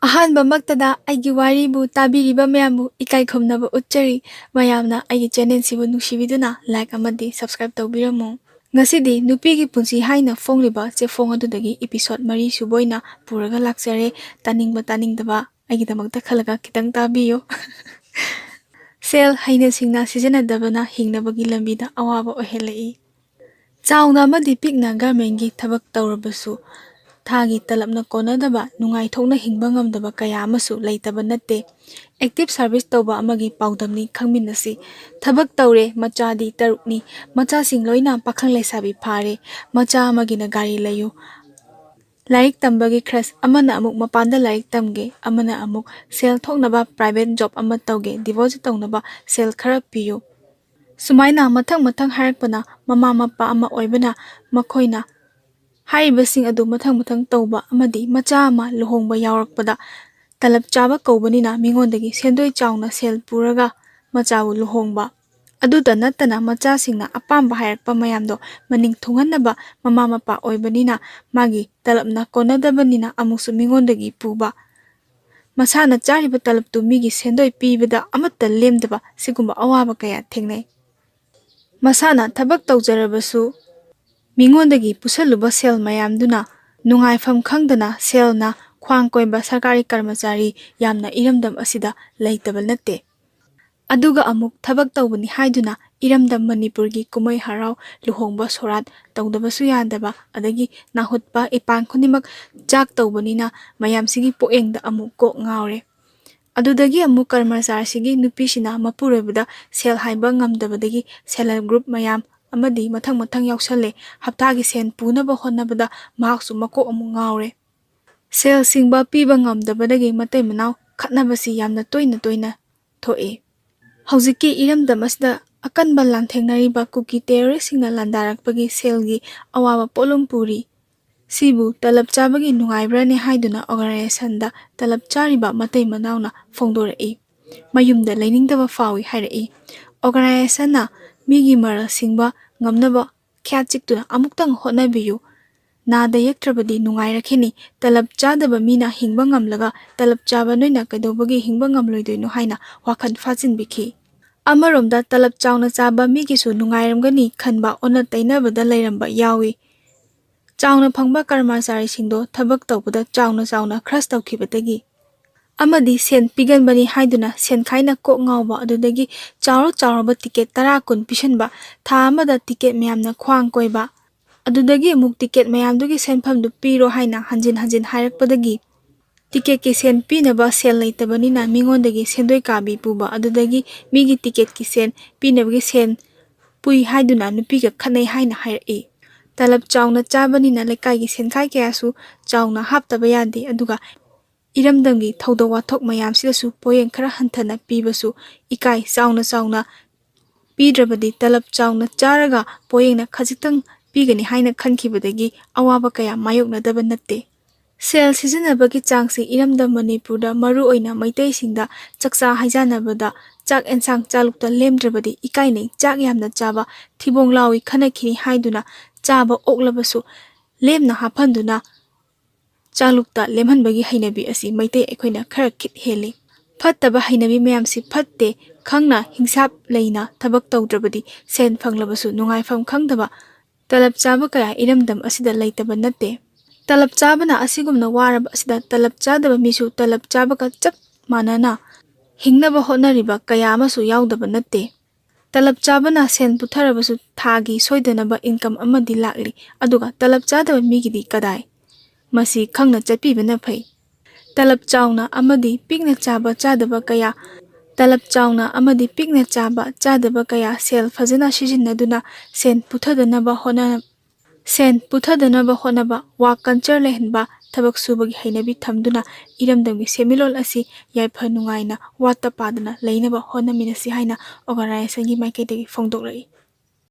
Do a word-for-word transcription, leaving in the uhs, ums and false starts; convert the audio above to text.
ꯑꯍꯥꯟꯕꯃꯛꯇꯗ ꯑꯩꯒꯤ ꯋꯥꯔꯤꯕꯨ ꯇꯥꯕꯤꯔꯤꯕ ꯃꯌꯥꯝꯕꯨ ꯏꯀꯥꯏ ꯈꯨꯝꯅꯕ ꯎꯠꯆꯔꯤ꯫ ꯃꯌꯥꯝꯅ ꯑꯩꯒꯤ ꯆꯦꯅꯦꯜꯁꯤꯕꯨ ꯅꯨꯡꯁꯤꯕꯤꯗꯨꯅ ꯂꯥꯏꯛ ꯑꯃꯗꯤ ꯁꯕꯁꯀ꯭ꯔꯥꯏꯕ ꯇꯧꯕꯤꯔꯝꯃꯨ꯫ ꯉꯁꯤꯗꯤ ꯅꯨꯄꯤꯒꯤ ꯄꯨꯟꯁꯤ ꯍꯥꯏꯅ ꯐꯣꯡꯂꯤꯕ ꯆꯦꯐꯣꯡ ꯑꯗꯨꯗꯒꯤ ꯏꯄꯤꯁꯣꯗ ꯃꯔꯤ ꯁꯨꯕ ꯑꯣꯏꯅ ꯄꯨꯔꯒ ꯂꯥꯛꯆꯔꯦ꯫ ꯇꯥꯅꯤꯡꯕ ꯇꯥꯅꯤꯡꯗꯕ ꯑꯩꯒꯤꯗꯃꯛꯇ ꯈꯜꯂꯒ ꯈꯤꯇꯪ ꯇꯥꯕꯤꯌꯨ꯫ ꯁꯦꯜ ꯍꯩꯅ ꯁꯤꯡꯅ ꯁꯤꯖꯤꯟꯅꯗꯕꯅ ꯍꯤꯡꯅꯕꯒꯤ ꯂꯝꯕꯤꯗ ꯑꯋꯥꯕ ꯑꯣꯏꯍꯜꯂꯛꯏ꯫ ꯆꯥꯎꯅ ꯑꯃꯗꯤ ꯄꯤꯛꯅ ꯒꯔꯃꯦꯟꯒꯤ ꯊꯕꯛ ꯇꯧꯔꯕꯁꯨ ꯊꯥꯒꯤ ꯇꯂꯞꯅ ꯀꯣꯟꯅꯗꯕ, ꯅꯨꯡꯉꯥꯏꯊꯣꯛꯅ ꯍꯤꯡꯕ ꯉꯝꯗꯕ ꯀꯌꯥ ꯑꯃꯁꯨ ꯂꯩꯇꯕ ꯅꯠꯇꯦ꯫ ꯑꯦꯛꯇꯤꯚ ꯁꯥꯔꯚꯤꯁ ꯇꯧꯕ ꯑꯃꯒꯤ ꯄꯥꯎꯗꯝꯅꯤ ꯈꯪꯃꯤꯟꯅꯁꯤ꯫ ꯊꯕꯛ ꯇꯧꯔꯦ, ꯃꯆꯥꯗꯤ ꯇꯔꯨꯛꯅꯤ꯫ ꯃꯆꯥꯁꯤꯡ ꯂꯣꯏꯅ ꯄꯥꯈꯪ ꯂꯩꯁꯥꯕꯤ ꯐꯥꯔꯦ꯫ ꯃꯆꯥ ꯑꯃꯒꯤꯅ ꯒꯥꯔꯤ ꯂꯩꯌꯨ꯫ ꯂꯥꯏꯔꯤꯛ ꯇꯝꯕꯒꯤ ꯈꯔꯁ, ꯑꯃꯅ ꯑꯃꯨꯛ ꯃꯄꯥꯟꯗ ꯂꯥꯏꯔꯤꯛ ꯇꯝꯒꯦ, ꯑꯃꯅ ꯑꯃꯨꯛ ꯁꯦꯜ ꯊꯣꯛꯅꯕ ꯄ꯭ꯔꯥꯏꯚꯦꯠ ꯖꯣꯕ ꯑꯃ ꯇꯧꯒꯦ, ꯗꯤꯄꯣꯖꯤꯠ ꯇꯧꯅꯕ ꯁꯦꯜ ꯈꯔ ꯄꯤꯌꯨ꯫ ꯁꯨꯃꯥꯏꯅ ꯃꯊꯪ ꯃꯊꯪ ꯍꯥꯏꯔꯛꯄꯅ ꯃꯃꯥ ꯃꯄꯥ ꯑꯃ ꯑꯣꯏꯕꯅ ꯃꯈꯣꯏꯅ ꯍꯥꯏꯔꯤꯕꯁꯤꯡ ꯑꯗꯨ ꯃꯊꯪ ꯃꯊꯪ ꯇꯧꯕ ꯑꯃꯗꯤ ꯃꯆꯥ ꯑꯃ ꯂꯨꯍꯣꯡꯕ ꯌꯥꯎꯔꯛꯄꯗ ꯇꯂꯞ ꯆꯥꯕ ꯀꯧꯕꯅꯤꯅ ꯃꯤꯉꯣꯟꯗꯒꯤ ꯁꯦꯟꯗꯣꯏ ꯆꯥꯎꯅ ꯁꯦꯜ ꯄꯨꯔꯒ ꯃꯆꯥꯕꯨ ꯂꯨꯍꯣꯡꯕ꯫ ꯑꯗꯨꯇ ꯅꯠꯇꯅ ꯃꯆꯥꯁꯤꯡꯅ ꯑꯄꯥꯝꯕ ꯍꯥꯏꯔꯛꯄ ꯃꯌꯥꯝꯗꯣ ꯃꯅꯤꯡ ꯊꯨꯡꯍꯟꯅꯕ ꯃꯃꯥ ꯃꯄꯥ ꯑꯣꯏꯕꯅꯤꯅ ꯃꯥꯒꯤ ꯇꯂꯞꯅ ꯀꯣꯟꯅꯗꯕꯅꯤꯅ ꯑꯃꯨꯛꯁꯨ ꯃꯤꯉꯣꯟꯗꯒꯤ ꯄꯨꯕ꯫ ꯃꯁꯥꯅ ꯆꯥꯔꯤꯕ ꯇꯂꯞꯇꯨ ꯃꯤꯒꯤ ꯁꯦꯟꯗꯣꯏ ꯄꯤꯕꯗ ꯑꯃꯠꯇ ꯂꯦꯝꯗꯕ ꯁꯤꯒꯨꯝꯕ ꯑꯋꯥꯕ ꯀꯌꯥ ꯊꯦꯡꯅꯩ꯫ ꯃꯁꯥꯅ ꯊꯕꯛ ꯇꯧꯖꯔꯕꯁꯨ ꯃꯤꯉꯣꯟꯗꯒꯤ ꯄꯨꯁꯜꯂꯨꯕ ꯁꯦꯜ ꯃꯌꯥꯝꯗꯨꯅ ꯅꯨꯡꯉꯥꯏꯐꯝ ꯈꯪꯗꯅ ꯁꯦꯜꯅ ꯈ꯭ꯋꯥꯡ ꯀꯣꯏꯕ ꯁꯔꯀꯥꯔꯤ ꯀꯔꯃꯆꯥꯔꯤ ꯌꯥꯝꯅ ꯏꯔꯝꯗꯝ ꯑꯁꯤꯗ ꯂꯩꯇꯕ ꯅꯠꯇꯦ꯫ ꯑꯗꯨꯒ ꯑꯃꯨꯛ ꯊꯕꯛ ꯇꯧꯕꯅꯤ ꯍꯥꯏꯗꯨꯅ ꯏꯔꯝꯗꯝ ꯃꯅꯤꯄꯨꯔꯒꯤ ꯀꯨꯝꯍꯩ ꯍꯔꯥꯎ, ꯂꯨꯍꯣꯡꯕ ꯁꯣꯔꯥꯠ ꯇꯧꯗꯕꯁꯨ ꯌꯥꯗꯕ, ꯑꯗꯒꯤ ꯅꯥꯍꯨꯠꯄ ꯏꯄꯥꯟ ꯈꯨꯗꯤꯡꯃꯛ ꯆꯥꯛ ꯇꯧꯕꯅꯤꯅ ꯃꯌꯥꯝꯁꯤꯒꯤ ꯄꯣꯛꯌꯦꯡꯗ ꯑꯃꯨꯛ ꯀꯣꯛ ꯉꯥꯎꯔꯦ꯫ ꯑꯗꯨꯗꯒꯤ ꯑꯃꯨꯛ ꯀꯔꯃꯆꯥꯔꯁꯤꯒꯤ ꯅꯨꯄꯤꯁꯤꯅ ꯃꯄꯨꯔꯣꯏꯕꯗ ꯁꯦꯜ ꯍꯥꯏꯕ ꯉꯝꯗꯕꯗꯒꯤ ꯁꯦꯜꯐ ꯍꯦꯜꯞ ꯒ꯭ꯔꯨꯞ ꯃꯌꯥꯝ ꯑꯃꯗꯤ ꯃꯊꯪ ꯃꯊꯪ ꯌꯥꯎꯁꯜꯂꯦ꯫ ꯍꯞꯇꯥꯒꯤ ꯁꯦꯟ ꯄꯨꯅꯕ ꯍꯣꯠꯅꯕꯗ ꯃꯍꯥꯛꯁꯨ ꯃꯀꯣꯛ ꯑꯃꯨꯛ ꯉꯥꯎꯔꯦ꯫ ꯁꯦꯜ ꯁꯤꯡꯕ ꯄꯤꯕ ꯉꯝꯗꯕꯗꯒꯤ ꯃꯇꯩ ꯃꯅꯥꯎ ꯈꯠꯅꯕꯁꯤ ꯌꯥꯝꯅ ꯇꯣꯏꯅ ꯇꯣꯏꯅ ꯊꯣꯛꯏ꯫ ꯍꯧꯖꯤꯛꯀꯤ ꯏꯔꯝꯗꯝ ꯑꯁꯤꯗ ꯑꯀꯟꯕ ꯂꯥꯟꯊꯦꯡꯅꯔꯤꯕ ꯀꯨꯀꯤ ꯇꯦꯔꯣꯔꯤꯁꯁꯤꯡꯅ ꯂꯥꯟꯗꯥꯔꯛꯄꯒꯤ ꯁꯦꯜꯒꯤ ꯑꯋꯥꯕ ꯄꯣꯠꯂꯨꯝ ꯄꯨꯔꯤ꯫ ꯁꯤꯕꯨ ꯇꯂꯞ ꯆꯥꯕꯒꯤ ꯅꯨꯡꯉꯥꯏꯕ꯭ꯔꯥꯅꯦ ꯍꯥꯏꯗꯨꯅ ꯑꯣꯔꯒꯅꯥꯏꯖꯦꯁꯟꯗ ꯇꯂꯞ ꯆꯥꯔꯤꯕ ꯃꯇꯩ ꯃꯅꯥꯎꯅ ꯐꯣꯡꯗꯣꯔꯛꯏ꯫ ꯃꯌꯨꯝꯗ ꯂꯩꯅꯤꯡꯗꯕ ꯐꯥꯎꯏ ꯍꯥꯏꯔꯛꯏ꯫ ꯑꯣꯔꯒꯅꯥꯏꯖꯦꯁꯟꯅ ꯃꯤꯒꯤ ꯃꯔꯜ ꯁꯤꯡꯕ ꯉꯝꯅꯕ ꯈ꯭ꯌꯥꯠ ꯆꯤꯛꯇꯨꯅ ꯑꯃꯨꯛꯇꯪ ꯍꯣꯠꯅꯕꯤꯌꯨ꯫ ꯅꯥꯗ ꯌꯦꯛꯇ꯭ꯔꯕꯗꯤ ꯅꯨꯡꯉꯥꯏꯔꯛꯈꯤꯅꯤ꯫ ꯇꯂꯞ ꯆꯥꯗꯕ ꯃꯤꯅ ꯍꯤꯡꯕ ꯉꯝꯂꯒ ꯇꯂꯞ ꯆꯥꯕ ꯅꯣꯏꯅ ꯀꯩꯗꯧꯕꯒꯤ ꯍꯤꯡꯕ ꯉꯝꯂꯣꯏꯗꯣꯏꯅꯣ ꯍꯥꯏꯅ ꯋꯥꯈꯜ ꯐꯥꯖꯤꯟꯕꯤꯈꯤ꯫ ꯑꯃꯔꯣꯝꯗ ꯇꯂꯞ ꯆꯥꯎꯅ ꯆꯥꯕ ꯃꯤꯒꯤꯁꯨ ꯅꯨꯡꯉꯥꯏꯔꯝꯒꯅꯤ ꯈꯟꯕ ꯑꯣꯟꯅ ꯇꯩꯅꯕꯗ ꯂꯩꯔꯝꯕ ꯌꯥꯎꯏ꯫ ꯆꯥꯎꯅ ꯐꯪꯕ ꯀꯔꯃꯆꯥꯔꯤꯁꯤꯡꯗꯣ ꯊꯕꯛ ꯇꯧꯕꯗ ꯆꯥꯎꯅ ꯆꯥꯎꯅ ꯈ꯭ꯔꯁ ꯇꯧꯈꯤꯕꯗꯒꯤ ꯑꯃꯗꯤ ꯁꯦꯟ ꯄꯤꯒꯟꯕꯅꯤ ꯍꯥꯏꯗꯨꯅ ꯁꯦꯟꯈꯥꯏꯅ ꯀꯣꯛ ꯉꯥꯎꯕ, ꯑꯗꯨꯗꯒꯤ ꯆꯥꯎꯔ ꯆꯥꯎꯔꯕ ꯇꯤꯀꯦꯠ ꯇꯔꯥ ꯀꯨꯟ ꯄꯤꯁꯟꯕ, ꯊꯥ ꯑꯃꯗ ꯇꯤꯀꯦꯠ ꯃꯌꯥꯝꯅ ꯈ꯭ꯋꯥꯡ ꯀꯣꯏꯕ, ꯑꯗꯨꯗꯒꯤ ꯑꯃꯨꯛ ꯇꯤꯀꯦꯠ ꯃꯌꯥꯝꯗꯨꯒꯤ ꯁꯦꯟꯐꯝꯗꯨ ꯄꯤꯔꯣ ꯍꯥꯏꯅ ꯍꯟꯖꯤꯟ ꯍꯟꯖꯤꯟ ꯍꯥꯏꯔꯛꯄꯗꯒꯤ ꯇꯤꯀꯦꯠꯀꯤ ꯁꯦꯟ ꯄꯤꯅꯕ ꯁꯦꯜ ꯂꯩꯇꯕꯅꯤꯅ ꯃꯤꯉꯣꯟꯗꯒꯤ ꯁꯦꯟꯗꯣꯏ ꯀꯥꯕꯤ ꯄꯨꯕ, ꯑꯗꯨꯗꯒꯤ ꯃꯤꯒꯤ ꯇꯤꯀꯦꯠꯀꯤ ꯁꯦꯟ ꯄꯤꯅꯕꯒꯤ ꯁꯦꯟ ꯄꯨꯏ ꯍꯥꯏꯗꯨꯅ ꯅꯨꯄꯤꯒ ꯈꯠꯅꯩ ꯍꯥꯏꯅ ꯍꯥꯏꯔꯛꯏ꯫ ꯇꯂꯞ ꯆꯥꯎꯅ ꯆꯥꯕꯅꯤꯅ ꯂꯩꯀꯥꯏꯒꯤ ꯁꯦꯟꯈꯥꯏ ꯀꯌꯥꯁꯨ ꯆꯥꯎꯅ ꯍꯥꯞꯇꯕ ꯌꯥꯗꯦ, ꯑꯗꯨꯒ ꯏꯔꯝꯗꯝꯒꯤ ꯊꯧꯗꯣꯛ ꯋꯥꯊꯣꯛ ꯃꯌꯥꯝꯁꯤꯗꯁꯨ ꯄꯣꯌꯦꯡ ꯈꯔ ꯍꯟꯊꯅ ꯄꯤꯕꯁꯨ ꯏꯀꯥꯏ꯫ ꯆꯥꯎꯅ ꯆꯥꯎꯅ ꯄꯤꯗ꯭ꯔꯕꯗꯤ ꯇꯂꯞ ꯆꯥꯎꯅ ꯆꯥꯔꯒ ꯄꯣꯌꯦꯡꯅ ꯈꯖꯤꯛꯇꯪ ꯄꯤꯒꯅꯤ ꯍꯥꯏꯅ ꯈꯟꯈꯤꯕꯗꯒꯤ ꯑꯋꯥꯕ ꯀꯌꯥ ꯃꯥꯌꯣꯛꯅꯗꯕ ꯅꯠꯇꯦ꯫ ꯁꯦꯜ ꯁꯤꯖꯤꯟꯅꯕꯒꯤ ꯆꯥꯡꯁꯤ ꯏꯔꯝꯗꯝ ꯃꯅꯤꯄꯨꯔꯗ ꯃꯔꯨꯑꯣꯏꯅ ꯃꯩꯇꯩꯁꯤꯡꯗ ꯆꯥꯛꯆꯥ ꯍꯩꯖꯥꯟꯅꯕꯗ ꯆꯥꯛ ꯑꯦꯟꯁꯥꯡ ꯆꯥꯂꯨꯛꯇ ꯂꯦꯝꯗ꯭ꯔꯕꯗꯤ ꯏꯀꯥꯏꯅꯩ, ꯆꯥꯛ ꯌꯥꯝꯅ ꯆꯥꯕ ꯊꯤꯕꯣꯡ ꯂꯥꯎꯏ, ꯈꯠꯅꯈꯤꯅꯤ ꯍꯥꯏꯗꯨꯅ ꯆꯥꯕ ꯑꯣꯛꯂꯕꯁꯨ ꯂꯦꯝꯅ ꯍꯥꯞꯍꯟꯗꯨꯅ ꯆꯥꯂꯨꯛꯇ ꯂꯦꯝꯍꯟꯕꯒꯤ ꯍꯩꯅꯕꯤ ꯑꯁꯤ ꯃꯩꯇꯩ ꯑꯩꯈꯣꯏꯅ ꯈꯔ ꯈꯤꯠ ꯍꯦꯜꯂꯤ꯫ ꯐꯠꯇꯕ ꯍꯩꯅꯕꯤ ꯃꯌꯥꯝꯁꯤ ꯐꯠꯇꯦ꯫ ꯈꯪꯅ ꯍꯤꯡꯁꯥꯞ ꯂꯩꯅ ꯊꯕꯛ ꯇꯧꯗ꯭ꯔꯕꯗꯤ ꯁꯦꯟ ꯐꯪꯂꯕꯁꯨ ꯅꯨꯡꯉꯥꯏꯐꯝ ꯈꯪꯗꯕ ꯇꯂꯞ ꯆꯥꯕ ꯀꯌꯥ ꯏꯔꯝꯗꯝ ꯑꯁꯤꯗ ꯂꯩꯇꯕ ꯅꯠꯇꯦ꯫ ꯇꯂꯞ ꯆꯥꯕꯅ ꯑꯁꯤꯒꯨꯝꯅ ꯋꯥꯔꯕ ꯑꯁꯤꯗ ꯇꯂꯞ ꯆꯥꯗꯕ ꯃꯤꯁꯨ ꯇꯂꯞ ꯆꯥꯕꯒ ꯆꯞ ꯃꯥꯟꯅꯅ ꯍꯤꯡꯅꯕ ꯍꯣꯠꯅꯔꯤꯕ ꯀꯌꯥ ꯑꯃꯁꯨ ꯌꯥꯎꯗꯕ ꯅꯠꯇꯦ꯫ ꯇꯂꯞ ꯆꯥꯕꯅ ꯁꯦꯟ ꯄꯨꯊꯔꯕꯁꯨ ꯊꯥꯒꯤ ꯁꯣꯏꯗꯅꯕ ꯏꯟꯀꯝ ꯑꯃꯗꯤ ꯂꯥꯛꯂꯤ, ꯑꯗꯨꯒ ꯇꯂꯞ ꯆꯥꯗꯕ ꯃꯤꯒꯤꯗꯤ ꯀꯗꯥꯏ? ꯃꯁꯤ ꯈꯪꯅ ꯆꯠꯄꯤꯕꯅ ꯐꯩ꯫ ꯇꯂꯞ ꯆꯥꯎꯅ ꯑꯃꯗꯤ ꯄꯤꯛꯅ ꯆꯥꯕ ꯆꯥꯗꯕ ꯀꯌꯥ, ꯇꯂꯞ ꯆꯥꯎꯅ ꯑꯃꯗꯤ ꯄꯤꯛꯅ ꯆꯥꯕ ꯆꯥꯗꯕ ꯀꯌꯥ ꯁꯦꯜ ꯐꯖꯅ ꯁꯤꯖꯤꯟꯅꯗꯨꯅ ꯁꯦꯟ ꯄꯨꯊꯗꯅꯕ ꯍꯣꯠꯅ-, ꯁꯦꯟ ꯄꯨꯊꯗꯅꯕ ꯍꯣꯠꯅꯕ, ꯋꯥꯔꯛ ꯀꯜꯆꯔ ꯂꯩꯍꯟꯕ, ꯊꯕꯛ ꯁꯨꯕꯒꯤ ꯍꯩꯅꯕꯤ ꯊꯝꯗꯨꯅ ꯏꯔꯝꯗꯝꯒꯤ ꯁꯦꯟꯃꯤꯠꯂꯣꯟ ꯑꯁꯤ ꯌꯥꯏꯐ ꯅꯨꯡꯉꯥꯏꯅ ꯋꯥꯠꯇ ꯄꯥꯗꯅ ꯂꯩꯅꯕ ꯍꯣꯠꯅꯃꯤꯟꯅꯁꯤ ꯍꯥꯏꯅ ꯑꯣꯔꯒꯅꯥꯏꯖꯦꯁꯟꯒꯤ ꯃꯥꯏꯀꯩꯗꯒꯤ ꯐꯣꯡꯗꯣꯛꯂꯛꯏ꯫